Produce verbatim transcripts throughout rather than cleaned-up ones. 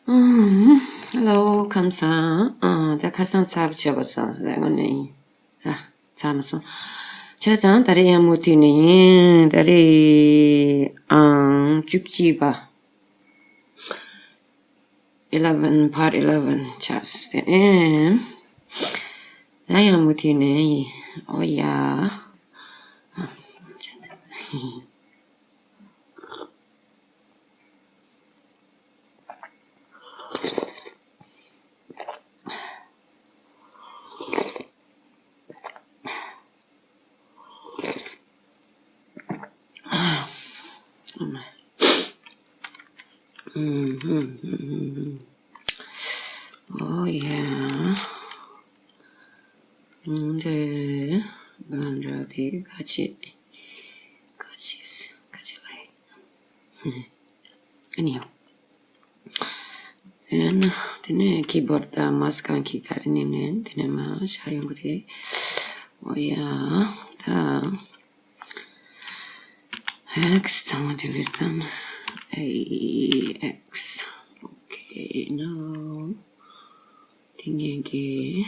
ཨུམ། ཧེ་ལོ། ཁམས་བཟང་། ཨ། ད་ཁ་སང་ཚར་བྱས་པ་སང་ཟེར་དངོས་གནས་ཡིན། ཨ། ཚར་མ་སོང་། བྱས་ཙང་ད་རེས་ཡང་མུ་མཐུད་ནས་ཡིན། ད་རེས་ཨང་བཅུ་གཅིག་པ། eleven, part eleven ཆགས་ཏེ་ཨེ། ད་ཡང་མུ་མཐུད་ནས་ཡིན། ཨོ་ཡ། Oh yeah. འདི་བླང་དོར་དེ་ག་ཅི་ག་ཅི་ག་ཅི་ལ། Anyhow. ཨེ་ན། དེ་ནས་ཀི་བོར་ཌི་དང་མའོ་སི་གང་གི་ག་རེ་ནས་ནས་དེ་ནས་མ་ཤ་ཡོང་གི་རེད། ཨོ་ཡ། ད་ཨེག་སི་ཚང་མ་ཌི་ལིཊ་དང་། ཨེ་ཨེག་སི། Okay, now དེ་ངས་ཀྱི་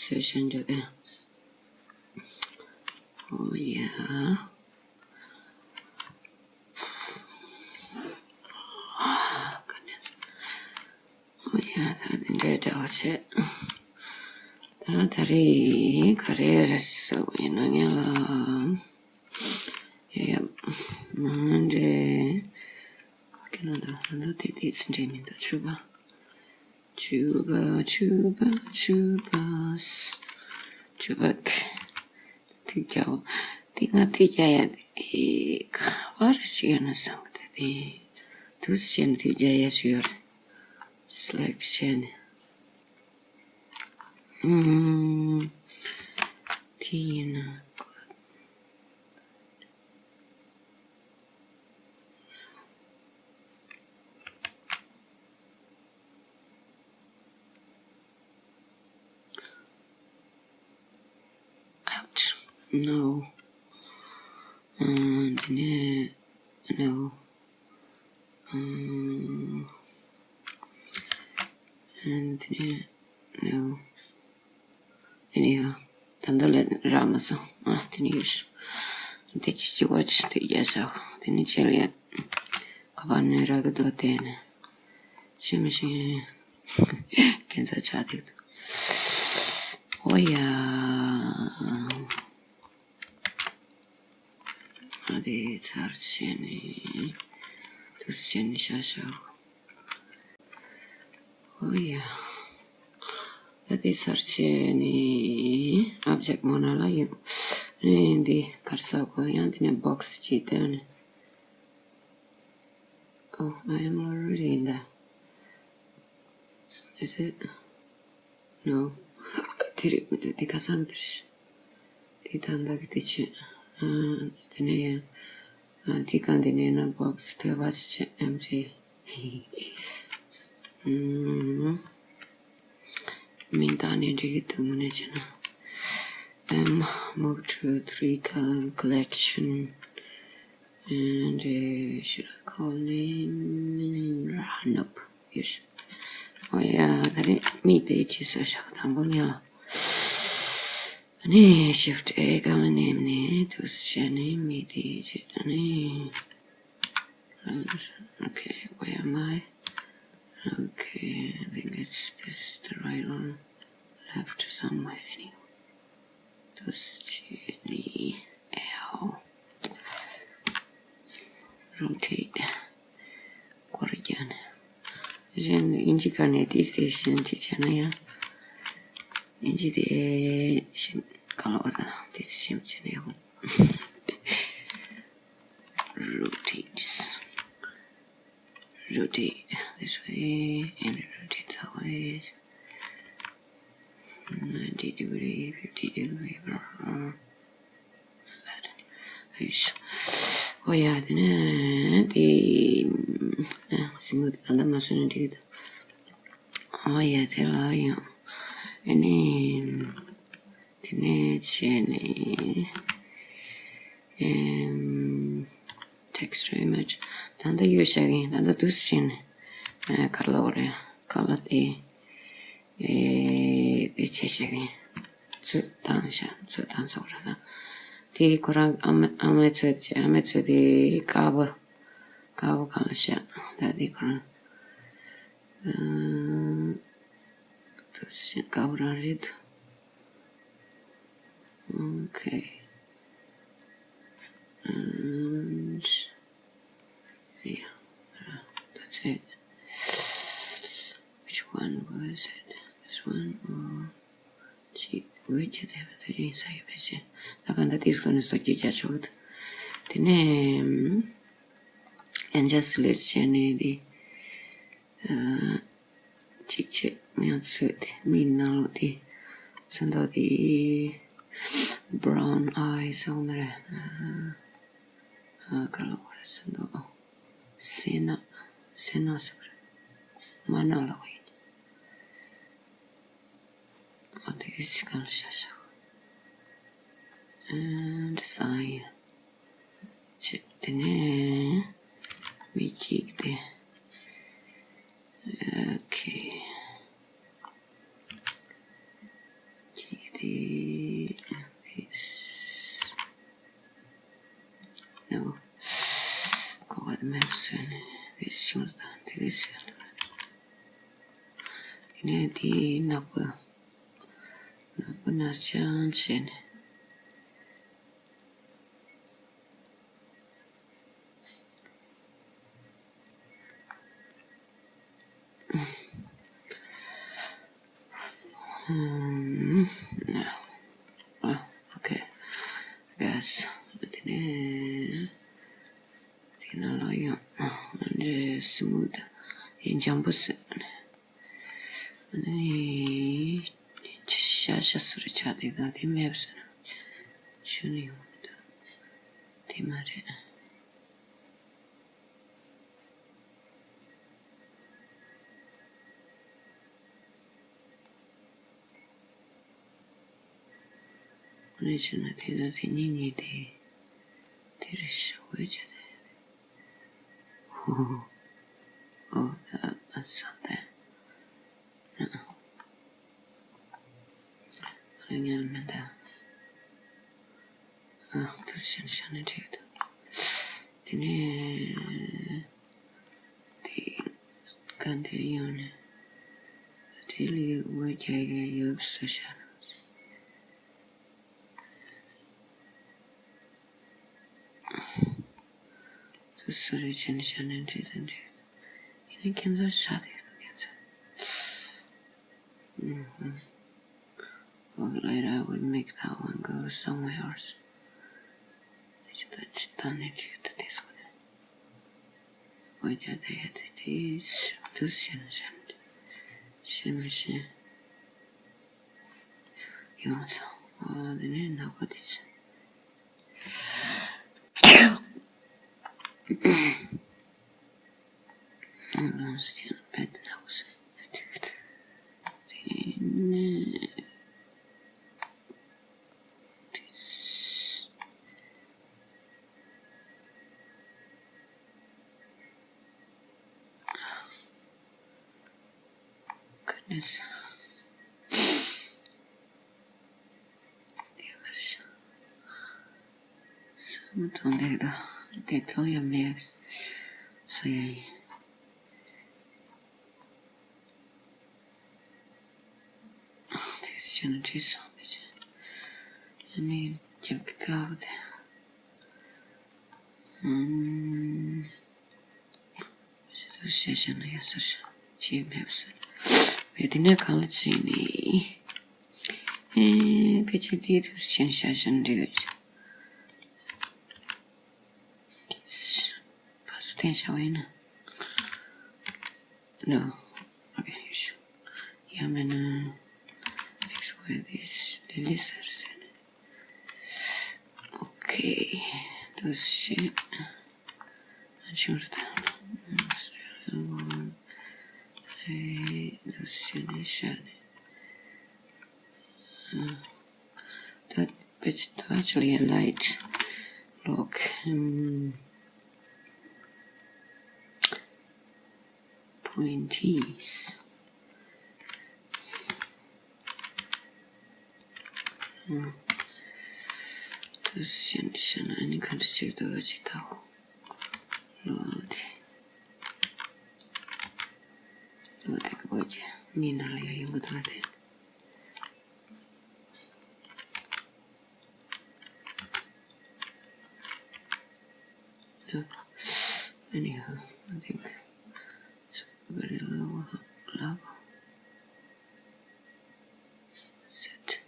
སོ་ཤན་འཇོག་དེ། ཨོ་ཡ། ཨོ་ཡ། ད་དེ་འདྲའི་འདྲ་བ་བྱས། ད་ད་རེས་ག་རེ་རེད་ཟེར་བ་ཡིན་ན་ངས་ལ། ཡ་ཡ། མ་འདྲེ། ཁྱེད་རང་ད་ཧ་ད་དེ་དེ་ཚི་འདྲེ་མི་འདུག་ཆུ་བ། ཆུ་བ་ཆུ་བ་ཆུ་བ། ཆུ་བ། ཐུགས་རྒྱལ་བ། དེ་ང་ཐུགས་རྒྱལ་ཡ་དེ་ག་བར་ཞིག་ཡོད་ན་བསམ་གི་དེ་དེ། དུས་ཆེན་ཐུགས་རྒྱལ་ཡ་ཞིག་ཡོད་རེད། སི་ལེག་བྱས་ནས། ཨུམ། དེ་ཡིན་ན། Ouch. No. And then, no. Um, and then, no. Anyhow, ད་འདི་ལས་རག་མ་སོང་། ཨ། དེ་ནས་ཡོད་ཤག་དེ་ཅི་ཅི་བ་ཅི་དེ་རྒྱ་ཤག་དེ་ནས་ཅི་ལ་ཡ། ཁ་པར་ནས་རག་གི་འདུག་དེ་ནས། ཤི་མི་ཤི། ཁྱད་མཚར་ཆགས་བསྡད་འདུག་ཨོ་ཡ། ཨ་དེ་ཚར་བྱས་ནས། དུས་བྱས་ནས་ཤ་ཤ། ཨོ་ཡ། ད་དེ་ཚར་བྱས་ནས་ཨབ་ཇེག་མོ་ན་ལ་ཡོང་། ཨ་ནི་འདི་གར་ས་གོ་ཡང་དེ་ནས་བོག་སི་ཅིག་བཏོན་ནས། Oh, I am already in there. Is it? No. དེ་རེད་མི་འདུག་དེ་ཁ་སང་གི་དེ་རེད། དེ་ད་ལྟ་གི་དེ་བྱས། ཨ། དེ་ནས་ཡང་། ཨ། དེ་གང་དེ་ནས་ན་བོག་སི་དེ་བ་ཅི་བྱས་ཨེམ་ཅི། ཨུམ། མིང་བཏགས་ནས་འགྲིག་གི་འདུག་དངོས་གནས་བྱས་ན། Um, move to three color collection. And, uh, should I call name? Ah, nope. Yes. ཨོ་ཡ། ད་རེས་མི་དེ་ཅི་བཟོས་ཤག་དང་པོ་ཉལ་ལ། ཨ་ནི་shift A color name ནས་དུས་བྱས་ནས་མི་དེ་ཅི་ཨ་ནི། Okay, where am I? Okay, I think it's this the right one. Left somewhere anyway. དུས་བྱས་ནས་L. Rotate. སྐོར་རྒྱག་ནས། གཞན་དབྱིན་ཇི་ག་ནས་དེ་སྟེ་གཞན་ཅིག་བྱས་ན་ཡང་། དབྱིན་ཇི་དེ་གཞན་ག་ལ་བར་དང་དེ་གཞན་བྱས་ན་ཡང་། Rotates. Rotate this way and rotate that way. Ninety degree, fifty degree, blah, blah. ཨོ་ཡ། དེ་ནས་དེ། ཨ། སི་མུ་ཐི་ད་ལྟ་མ་བཟོས་ན་འགྲིག་གི་འདུག་ཨོ་ཡ། དེ་ལ་ཡང་། ཨ་ནི། དེ་ནས་བྱས་ནས། ཨེམ། text to image. ད་ལྟ་ཡོད་བཞག་གིན། ད་ལྟ་དུས་བྱས་ནས། ཨ། ག་རེ་ལབ་དགོས་རེད། ཀ་ལ་དེ། ཨེ། དེ་ཆེ་ཤེས་ཀྱི། ཚོད་བཏང་ཤག་ཚོད་བཏང་སོང་ར་ན། དེ་ཁོ་རང་ཨ་མ་ཨ་མའི་ཚོད་ཅེ་ཨ་མའི་ཚོད་དེ་དཀར་པོ། དཀར་པོ་གང་ལ་ཤག་ད་དེ་ཁོ་རང་། ཨ། དེ་དཀར་པོ་རང་རེད། Okay. And yeah, uh, that's it. Which one was it? This one or she? Which of them? They didn't say, but she. ད་གང་ལྟར་དེ་ཁོ་ནས་གསོག་རྒྱུ་རྒྱག་ཆོག་གི་འདུག་དེ་ནས་ཨན་ཇ་སི་ལེཊ་བྱས་ནས་དེ། ཨ། གཅིག་བྱས་ང་ཚོས་དེ་མིག་ནང་ལོགས་དེ་ཚོན་མདོག་དེ་brown eyes ཟེར་བ་མ་རེད། ཨ། ཨ། ག་ལབ་དགོས་རེད། ཚོན་མདོག་སེར་ནག་སེར་ནག་ཟེར་བ་རེད། དམར་ནག་ལབ་དགོས་ཡིན། ཨ། དེ་གི་ཕྱི་ཁ་ལ་ཤ་ཤ། And sign. བྱས། དེ་ནས་མི་གཅིག་དེ། Okay. གཅིག་དེ། This. No. གོ་བ་དེ་མེད་པ་བཟོས་ནས་དེ་ཤོར་དང་དེ་གི་ཕྱི་ལ། དེ་ནས་དེའི་ནག་པོ། ནག་པོ་ནག་ཅན་བྱས་ནས། Hmm. Oh, okay. Yes. དེ་ནས་དེ་ནང་ལ་ཡང་འདི་སི་མུ་ཐི། ཡང་འཇམ་པོ་བཟོས། ཨ་ནི་ཤ་ཤ་སུ་རེ་ཆགས་དེ་དང་དེ་མེད་བཟོས་ན་ཆུ་ནི་ཡོང་མི་འདུག་དེ་མ་རེད། ཨ་ནི་བྱས་ན་དེ་དང་དེ་གཉིས་གཉིས་དེ་དེ་རེད་ཤག་འོད་ཆགས་དེ། ཧུ་ཧུ། ཨོ། ཨ། ཨ། བཟང་སྟེ། ཨ། ཨ་ལ་ཉལ་མེད་ད། ཨ། དེ་བཞིན་བྱས་ན་འགྲིག་འདུག་དེ་ནས་དེ་ག་འདྲ་ཡོང་ནས་དེ་ལ་ཡོད་འོད་རྒྱག་ཡོད་ཡོད་བཟོས་བཞག་ན། སུ་རེ་བྱས་ནས་བྱས་ནས་འདྲེ་དང་འདྲེ། ཡིན་ན་ཁྱད་མཚར་ཤ་དེ་ཡོད་ཁྱད་མཚར། ཨུམ། Well, later I will make that one go somewhere else. ཅི་ད་ཅི་ད་ནས་ཅི་ད་དེ་སོང་ནས། འོ་ཡ་ད་ཡ་དེ་དེ་དུ་ཤེས་ན་ཤེས་ན་ཤེས་མི་ཤེས། ཡོང་སོང་། འོ་དེ་ནས་ནག་པོ་དེ་ཆེ། ལོངས་སུ་སྤྱད་ན་བེད་ནག་པོ་སོང་། དེ་ནས་དེ། Goodness. དེ་བར་ཤ་སུ་མཐོང་འདུག་ད། དེ་མཐོང་ཡ་མེད་ས་ཡ་ཡིན། དེ་བྱས་ན་བྲིས་སོང་བས་ཅི། ཨ་ནི་རྒྱབ་ཀྱི་ཀ་བ་དེ། ཨམ། ཞེ་དྲག་བཤད་བཤད་ན་ཡག་ས་རེད། ཅི་མེད་པ་ཟེར། བས་དེ་ནས་གང་ལ་ཕྱིན་ནི། ཨེ། ཕལ་ཆེར་དེའི་དུས་ཕྱིན་བཤད་བཤད་ན་འགྲིག་གི། ཕར་ཚུར་འཐེན་བཞག་པ་ཡིན་ན། No. Okay, you should. ཡང་མིན་ན། X Y this delete ཟེར་ཟེར་ནས། Okay. དུ་ཞིག་ཨ་ཆུང་རུ་བཏང་། ཨེ། དུ་ཞིག་ནས་ཤར་ནས། That bitch actually a light look. Hmm. Pointies. དུ་ཤན་ཤན་ཨ་ནི་ག་འདྲ་ཅིག་འདུག་ཅིག་ལྟ་གོ། ལོ་དེ། ལོ་དེ་ག་བོད་ཀྱི་མི་ནང་ལ་ཡང་ཡོང་གི་འདུག་དེ། Anyhow, I think it's very low level. Set.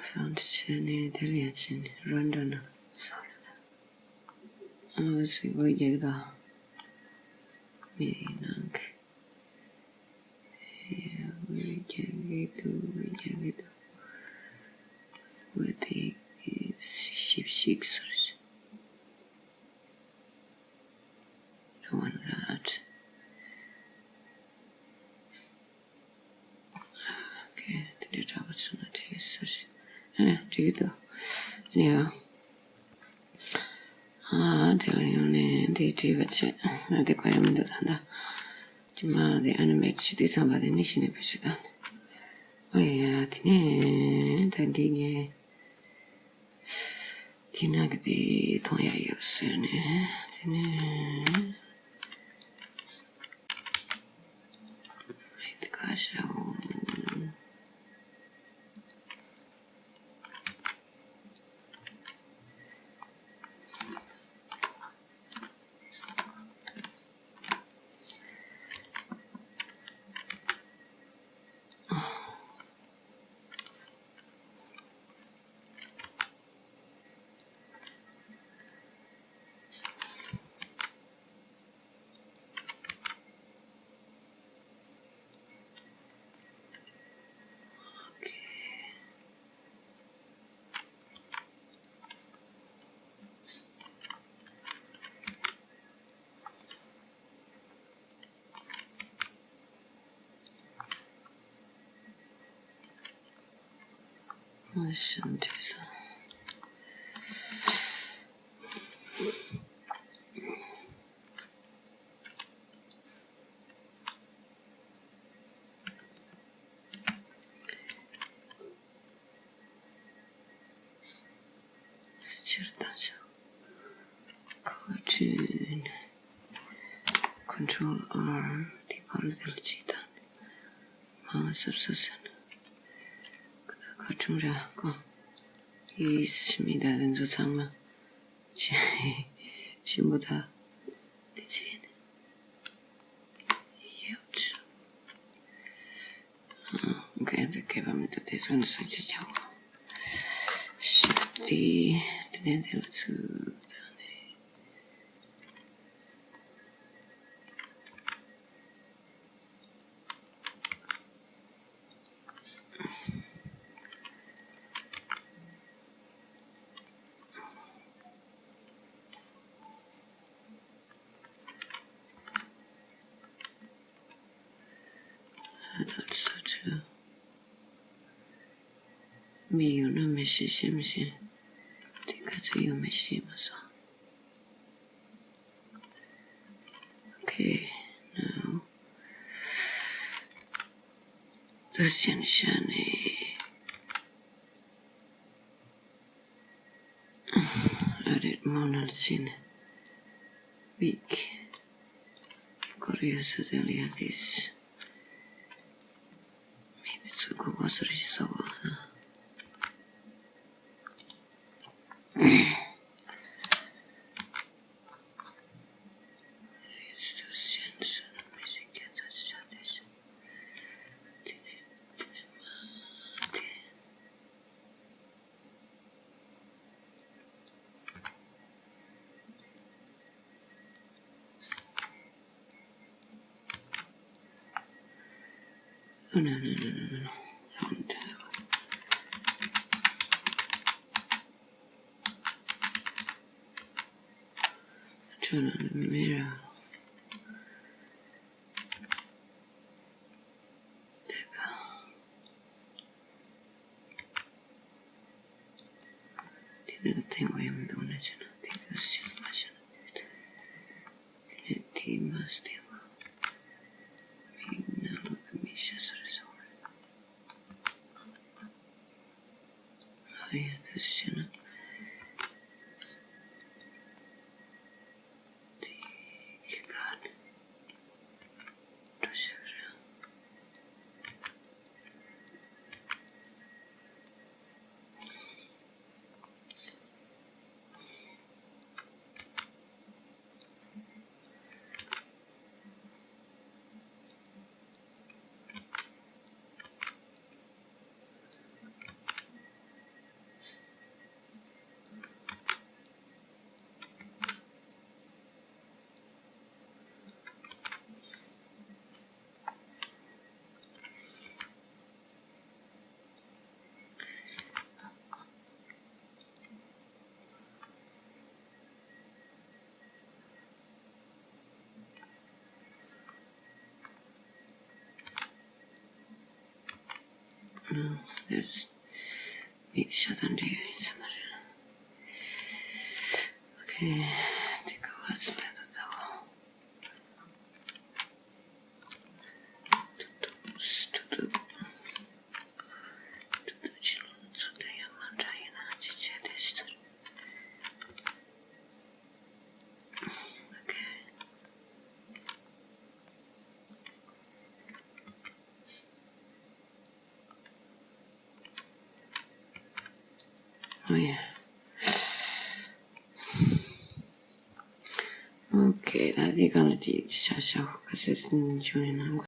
Found བྱས་ནས་དེ་ལ་ཡང་བྱས་ནས་run done། ཨ་སི་བོད་རྒྱག་གི་དང་མི་ནང་གི་བོད་རྒྱག་གི་འདུག་བོད་རྒྱག་གི་འདུག་བོད་དེ་ཞིབ་ཞིག་སོར། Don't want that. Okay, དེ་འདྲའི་འདྲ་པོ་བྱུང་ན་དེ་སུ་ཞིག་ཨེ་འགྲིག་གི་འདུག་ཡ། ཨ་དེ་ལ་ཡོང་ནས་དེ་བྲིས་པ་བྱས། ང་དེ་གོ་ཡ་མི་འདུག་ད་ལྟ་ཇི་མ་དེ་ཨ་ནི་མེད་བྱེད་དུས་ཙམ་པ་དེ་ནི་གཞི་ནས་བེད་སྤྱོད་བཏང་ནས། ཨོ་ཡ་དེ་ནས་ད་འདི་ངས། དེ་ན་གི་དེ་མཐོང་ཡ་ཡོད་ཟེར་ནས་དེ་ནས་མེད་དེ་ཁ་ཤོ། སྤྱིར་བཏང་ཆོག Cartoon. Control R དེ་ཕར་དེ་ལ་ཅིག་བཏང་ནས་མང་སབ་སབ་ཟེར་ན། ཁ་ཁྲུམ་ར་ཀོ། ཡིས་མི་ད་དེ་ཚོ་ཚང་མ་ཆེན་པོ་ད་དེ་བྱས་ནས། Out. Okay, འདི་སྐད་པ་མི་འདུག་དེ་ཚོ་ནི་སོ་ཅི་ཆགས། Shift D དེ་ནས་དེ་ལ་ཚུར་བཏང་ནས། I thought so too. མི་ཡོང་ན་མི་ཤེས་ཤེས་མི་ཤེས། དེ་ག་ཚོད་ཡོང་མི་ཤེས་མ་སོང་། Okay, now. དུ་ཤན་ཤན་ནས། Edit མོ་ནལ་ཆིན། Week. Korea Australia this. མི་ཚོ་གོ་གོ་སུ་རེད་ཟེར་བ། Turn on the mirror. There you go. སྟེང་གོ་ཡང་མི་འདུག་ན་ཅི་ན་དེ་གི་སེམས་མ་ཤེས་ན། དེ་ནས་དེ་མ་སྟེང་གོ་མིག་ནང་ལོག་གི་མིག་ཤ་སོ་རེ་སོང་རེད། ཨ་ཡ་དེ་ཤེས་ན། དེ་གི་ཁ་ནས་འགྲོ་ཤག་རེད། ཨ། མིག་ཤ་དང་འདྲེས་ཡོད་ཡིན་ས་མ་རེད། ཨོ་ཁེ། དེ་ག་བ་ཚོ་ལ་ད་ལྟ་བ། ཏུ་ཏུ། ཏུ་ཏུ། ཏུ་ཏུ་ཅི་ལོ་ཚོ་དེ་ཡང་མ་འདྲ་ཡིན་ན་ཅི་བྱས་དེ་ཞིག་ཚོར། ཨོ་ཁེ། ཨོ་ཡ། ཨོ་ཁེ། ད་དེ་གང་ལ་ཅིག་ཤ་ཤ་ཁ་སེར་སེར་བྱུང་ཡིན་ན།